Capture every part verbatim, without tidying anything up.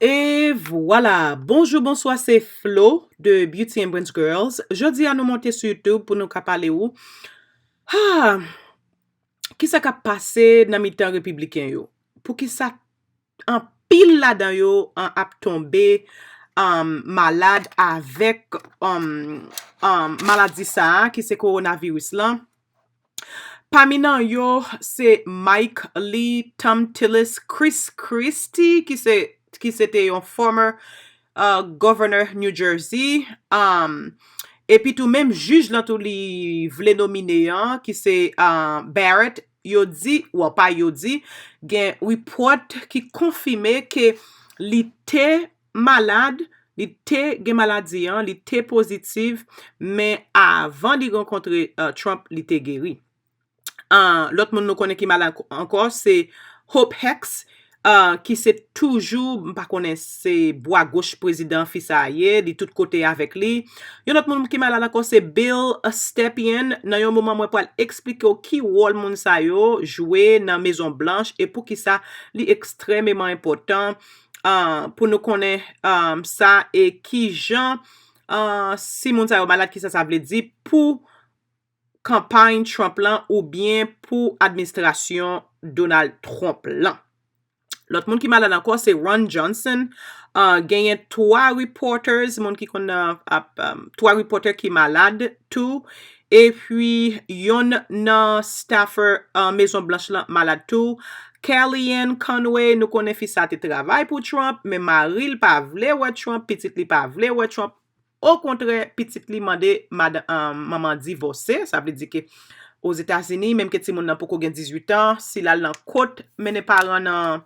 E vwala! Bonjou, bonswa, se Flo de Beauty and Brains Girls. Jodi a nou monte sou YouTube pou nou ka pale ou. Ha! Kisa k ap pase nan mitan repibliken yo? Poukisa anpil ladan yo an ap tonbe um, malad avèk um, um, maladi sa a ki se kowonaviris lan? Pami nan yo se Mike Lee, Thom Tillis, Chris Christie ki se ki se te yon former uh, governor New Jersey. Um, epi tou menm jij lan tou li vle nomine an ki se uh, Barrett, yo di, well, pa yo di, gen report ki konfime ke li te malad, li te gen maladi an, li te pozitiv, men avan li rankontre uh, Trump, li te geri. Uh, lòt moun nou konnen ki malad ankò se Hope Hicks, uh, ki se toujou, m pa konnen se bwa goch prezidan fi sa a ye, li tout kote avèk li. Yon lòt moun ki malad ankò se Bill Stepien. Nan yon moman mwen pral eksplike w ki wòl moun sa yo jwe nan Mezon Blanch e poukisa li ekstrèmeman enpòtan uh, pou nou konnen um, sa e ki jan uh, si moun sa yo malad, kisa sa vle di pou kanpay Trump lan oubyen pou administrasyon Donald Trump lan. Lòt moun ki malad ankò se Ron Johnson. Uh, genyen twa reporters, moun ki konn uh, ap, um, twa reporter ki malad tou. Epi yonn nan staffer uh, Mezon Blanch lan malad tou. Kellyanne Conway, nou konnen fi sa te travay pou Trump, men mari l pa vle wè Trump, pitit li pa vle wè Trump. Okontrè, pitit li mande madan, um, manman divòse. Sa vle di ke Ozetazini, menm ke timoun nan poko gen dizuit an, si l al nan kot, mennen paran nan,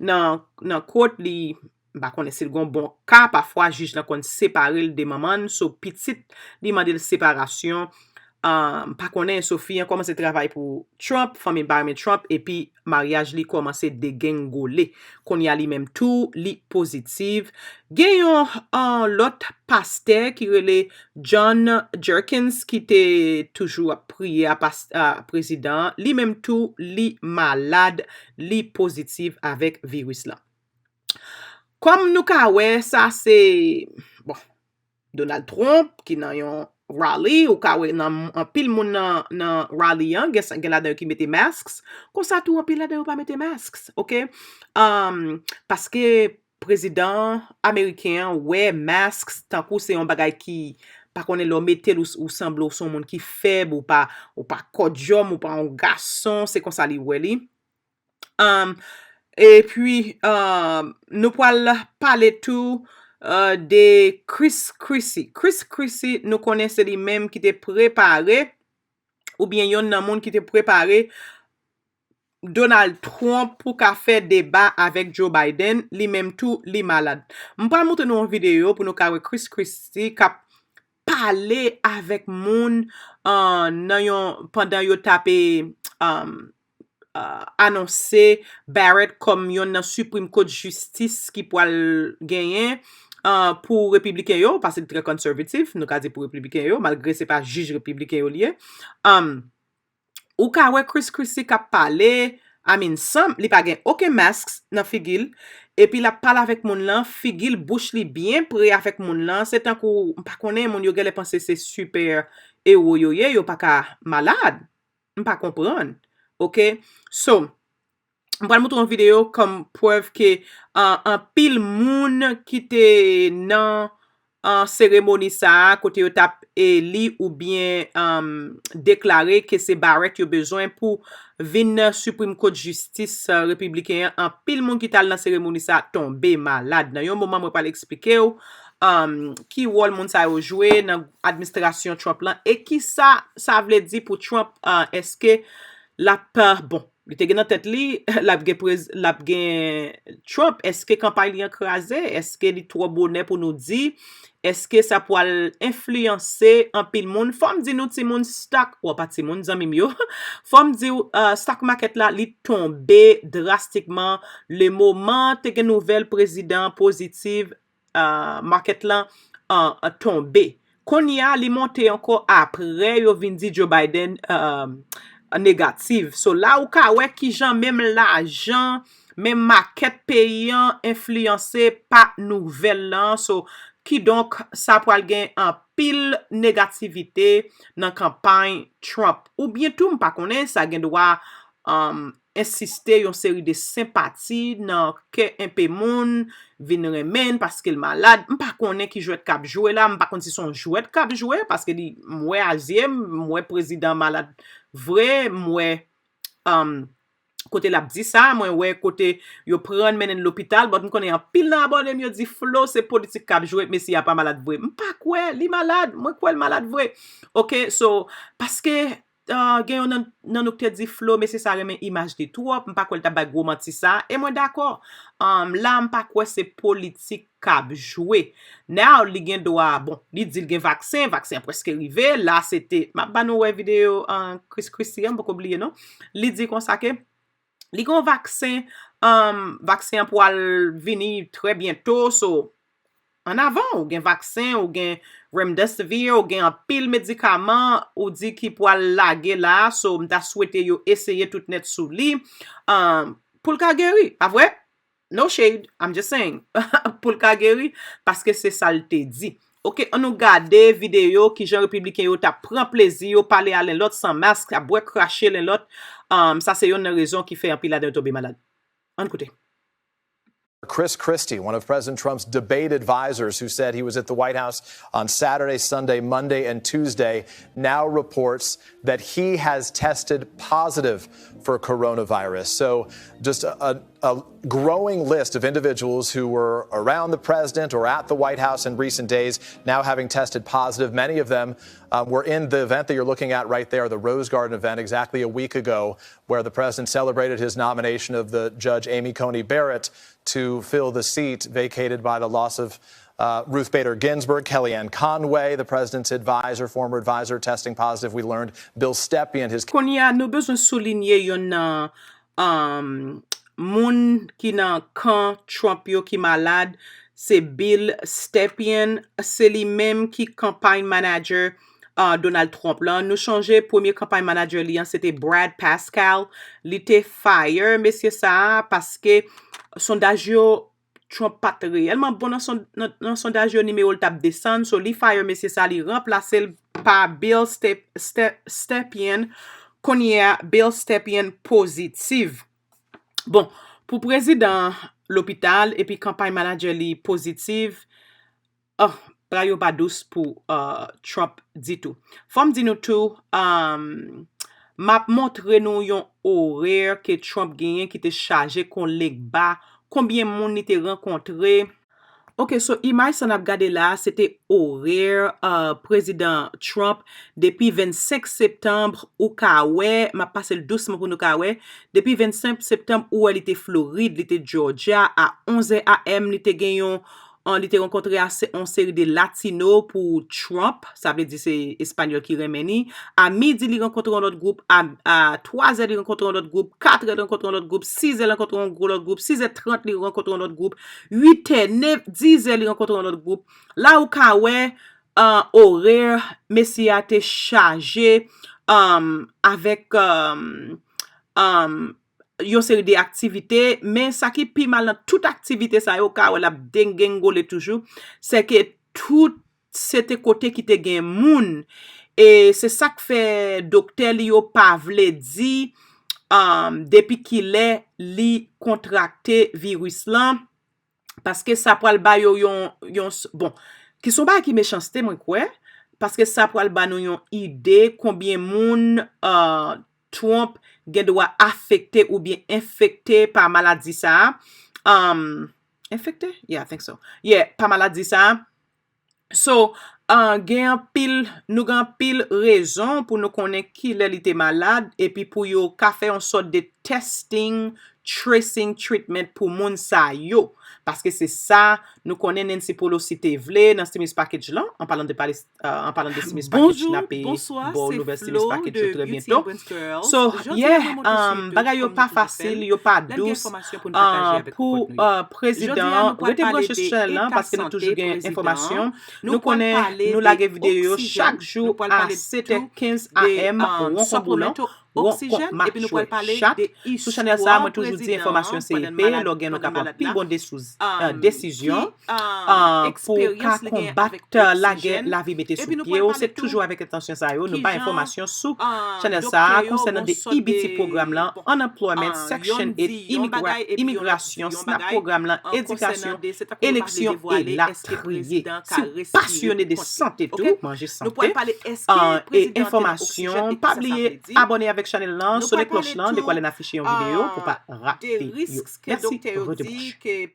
nan, nan kot, li, m pa konnen si l gon bon ka, pafwa jij lan konn separe l de manman l, so pitit li mande l separasyon. Uh, m pa konnen, so fi an kòmanse travay pou Trump, fanmi l pa renmen Trump, epi maryaj li kòmanse degengole. Kounye a li menm tou, li pozitiv. Gen yon uh, lòt pastè ki rele John Jerkins ki te toujou ap priye a, a prezidan an. Li menm tou, li malad, li pozitiv avèk viris lan. Kòm nou ka wè, sa se, bon, Donald Trump ki nan yon rally, ou ka wè nan anpil moun nan, nan rally an, gen, gen ladan yo ki mete masks, konsa tou anpil ladan yo pa mete masks, ok? Um, paske prezidan ameriken an wè masks tankou se yon bagay ki pa konnen lè w mete l ou, ou sanble w se yon moun ki fèb, ou pa, ou pa kòdyòm, ou pa yon gason, se konsa li wè li. Um, epi um, nou pral pale tou uh, de Chris Christie. Chris Christie, nou konnen se li menm ki te prepare, oubyen yonn nan moun ki te prepare Donald Trump pou ka fè deba avèk Joe Biden, li menm tou li malad. M pral montre nou yon videyo pou nou ka wè Chris Christie k ap pale avèk moun uh, nan yon pandan yo t ap um, uh, anonse Barrett kòm yonn nan Supreme Court jistis ki pral genyen uh, pou repibliken yo, paske li trè konservatif, nou ka di pou repibliken yo, malgre se pa jij repibliken yo li ye. Um, ou ka wè Chris Christie k ap pale, I mean, sanm, li pa gen okenn mask nan figi l, epi l ap pale avèk moun lan, figi l, bouch li byen pre avèk moun lan, se tankou, m pa konnen, moun yo genlè panse se sipè ewo yo ye, yo pa ka malad. M pa konprann. Ok? So, m pral montre yon videyo kòm prèv ke uh, anpil moun ki te nan an seremoni sa a kote yo t ap eli oubyen um, deklare ke se Barrett yo bezwen pou vin Supreme Court jistis uh, repibliken an. Anpil moun ki t al nan seremoni sa a tonbe malad. Nan yon moman mwen pral eksplike w um, ki wòl moun sa yo jwe nan administrasyon Trump lan e kisa sa vle di pou Trump uh, èske l ap uh, bon, li te gen nan tèt li, l ap gen prez, l ap gen Trump, èske kanpay li an kraze? Èske li twò bonè pou nou di? Èske sa pwal enfliyanse anpil moun? Fò m di nou timoun stock, w pa timoun, zanmi m yo, fò m di w uh, stock market la li tonbe drastikman le moman te gen nouvèl prezidan pozitiv uh, market lan uh, tonbe. Kounye a li monte ankò apre yo vin di Joe Biden uh, negatif. So la ou ka wè kijan menm lajan Men makèt peyi an enfliyanse pa nouvèl lan, so, kidonk, sa pral gen anpil negativite nan kanpay Trump. Oubyen tou, m pa konnen, sa gen dwa, um, ensiste yon seri de senpati nan kè enpe moun, vin renmen l paske l malad. M pa konnen ki jwèt k ap jwe la, m pa konn si se yon jwèt k ap jwe, paske li, m wè a zye m, m wè prezidan malad vre, m wè, um, kote l ap di sa, mwen wè kote yo pran l mennen l lopital, but m konnen anpil nan abòne m yo di Flo se politik k ap jwe, mesye a pa malad vre. M pa kwè li malad, mwen kwè l malad vre. Ok, so, paske, uh, gen yon nan, nan nou ki te di Flo, mesye sa renmen imaj li twòp, m pa kwè l t ap bay gwo manti sa, e mwen dakò. Um, la, m pa kwè se politik k ap jwe. Now, li gen dwa, bon, li di l gen vaksen, vaksen an prèske rive, la se te, m ap ba nou wè videyo, uh, Chris Christie an, m poko bliye non. Li di konsa ke li gen yon vaksen, um, vaksen an pwal vini trè byento, so, annavan, ou gen vaksen, ou gen remdesivir, ou gen anpil medikaman, ou di ki pwal lage la, so, m ta swete yo eseye tout nèt sou li, um, pou l ka geri, pa vre? No shade, I'm just saying. Pou l ka geri, paske se sa l te di. Ok, ann nou gade videyo kijan repibliken yo t ap pran plezi yo, pale a len lòt san mask, ap bwè krache len lòt. Um, sa se yonn nan rezon ki fè anpil ladan yo tonbe malad. Ann koute. Chris Christie, one of President Trump's debate advisors who said he was at the White House on Saturday, Sunday, Monday, and Tuesday, now reports that he has tested positive for coronavirus. So, just a, a, a growing list of individuals who were around the president or at the White House in recent days now having tested positive. Many of them um, were in the event that you're looking at right there, the Rose Garden event, exactly a week ago, where the president celebrated his nomination of the Judge Amy Coney Barrett to fill the seat vacated by the loss of uh, Ruth Bader Ginsburg. Kellyanne Conway, the president's advisor, former advisor, testing positive, we learned. Bill Stepien, his. Kounye a, nou bezwen soulinye yonn nan, um, moun ki nan kan Trump yo ki malad, se Bill Stepien, se li menm ki campaign manager, uh, Donald Trump lan. Nou chonje premye campaign manager li an, se te Brad Parscale. Li te fire mesye sa a paske sondaj yo, Trump pa t reyèlman bon nan, son, nan, nan sondaj yo, nimewo l t ap desann. So, li fire mesye sa, li ranplase l pa Bill Step, Step, Stepien. Kounye a, Bill Stepien pozitif. Bon, pou prezidan lopital epi campaign manager li pozitif, oh, bagay yo pa dous pou, uh, Trump ditou. Fò m di nou tou, um, m ap montre nou yon orè ke Trump genyen ki te chaje kon legba, konbyen moun li te rankontre. Ok, so imaj sa n ap gade la a, se te orè, uh, prezidan Trump depi vennsenk septanm, ou ka wè, m ap pase l dousman pou nou ka wè, depi vennsenk septanm, ou wè li te Florid, li te Georgia, a onz è a m, li te gen yon, uh, li te rankontre a se, yon seri de Latino pou Trump, sa vle di se Espanyòl ki renmen li. A midi, li rankontre yon lòt gwoup, a, a twa zè, li rankontre yon lòt gwoup, kat è, li rankontre yon lòt gwoup, sis è, li rankontre yon gwo lòt gwoup, sis è trant, li rankontre yon lòt gwoup, uit è, nèf, dis è, li rankontre yon lòt gwoup. La ou ka wè, uh, orè mesye a te chaje, um, avèk, um, um, yon seri de aktivite, men sa ki pi mal nan tout aktivite sa yo, ou ka wè l ap dengengole toujou, se ke tout se te kote ki te gen moun. E se sa k fè doktè li yo pa vle di, um, depi kilè li kontrakte viris lan, paske sa pral ba yo yon, yon s-, bon, ki se yon bagay ki mechanste, mwen kwè, paske sa pral ba nou yon ide konbyen moun, uh, Trump gen dwa afekte oubyen enfekte pa maladi sa a. Um, enfekte? Yeah, I think so. Yeah, pa maladi sa a. So, uh, gen anpil, nou gen anpil rezon pou nou konnen kilè li te malad, epi pou yo ka fè yon sòt de testing, tracing, treatment pou moun sa yo. Paske se sa nou konnen Nancy Pelosi te vle nan stimulus package lan, an palan de palis-, uh, an palan de stimulus package n ape ba w nouvèl stimulus package yo trè byento. So, yeah, um, bagay yo pa fasil, yo pa dous, uh, pou, uh, prezidan an. Rete branche sou chanèl lan paske nou toujou gen enfòmasyon. Nou konnen nou lage videyo yo chak jou a sèt è kenz a m, won kon boulon. ron kont machwè chat. Sou chanèl sa a, mwen toujou di enfòmasyon se epe, lè w gen nou ka pran pi bon desizyon pou ka konbat lagè lavi mete sou pye w. Se toujou avèk entansyon sa yo nou bay enfòmasyon sou chanèl sa a konsènan de E B T pwogram lan, unemployment, Section eight, imigrasyon, snap pwogram lan, edikasyon, eleksyon e latriye. Si w pasyone de sante tou, manje sante, e enfòmasyon, pa bliye abòne avèk chanèl lan, sone klòch lan, dekwa lè n afiche yon videyo pou pa rate yo. Mèsi, rete branche.